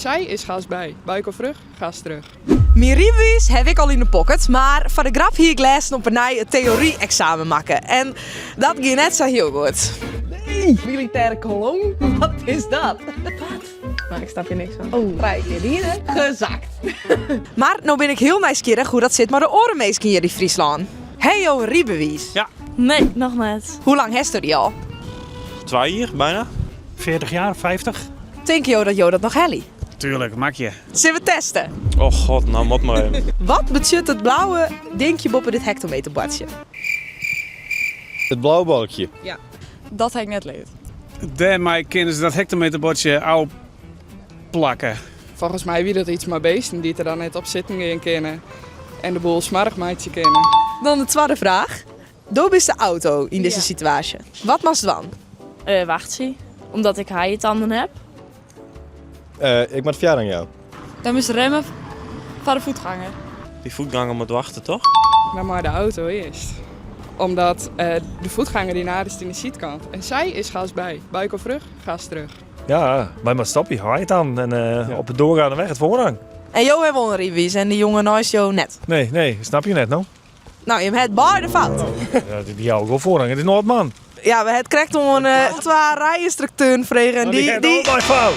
Sy is gas by. Buik of rug, gas terug. Myn rydbewiis haw ik al yn de pocket, mar foar de grap hie ik lêsten op 'e nij it teory-eksamen makke en dat gie net sa hiel goed. Nee! Militaire kolom? Wat is dat? Wat? Mar ik snap hjir niks fan. Oh. Trije kear dien, hè? Gezakt. Mar no bin ik hiel nijsgjirrich hoe dat sit mei de oare minsken hjir yn Fryslân. Ha jo in rydbewiis? Ja. Nee, noch net. Hoe lang hasto dy al? Twa jier, bijna. 40 jaar, 50. Tinke jo dat jo dat noch helje? Tuurlijk, mak je. Sille we teste? Oh god, nou moat mar even. Wat betsjut it blauwe dinkje boppe dit hektometerboardsje? It blau balkje. Ja. Dat ha ik net leard. Dêrmei kinne se dat hektometerboardsje ôfplakke. Folgens my wie dat iets mei beesten dy't der dan net op sitten gean kinne en de boel smoarch meitsje kinne. Dan de twadde fraach. Do bist de auto yn dizze situaasje. Wat moatst dwaan? Wachtsje, omdat ik haaientanden heb. Ik moat foarrang jaan. Dan moatst remme foar de voetganger. Dy voetganger moat wachte, toch? Dan mei de auto earst. Omdat de voetganger dy naderst yn de sydkant. En sy is gas by. Buik of rug, gas terug. Ja, wy moatte stopje, haaientanden en op de doorgaande weg it voorrang. En jo hawwe wol in rydbewiis en dy jonge neist jo net? Nee, nee, snap je net no. No, jim hawwe beide fout. Ja, dy jouwe ik wol foarrang. It is in âld man. Ja, we hawwe it krekt oan twa rijynstrukteuren frege en dy... Dy fout.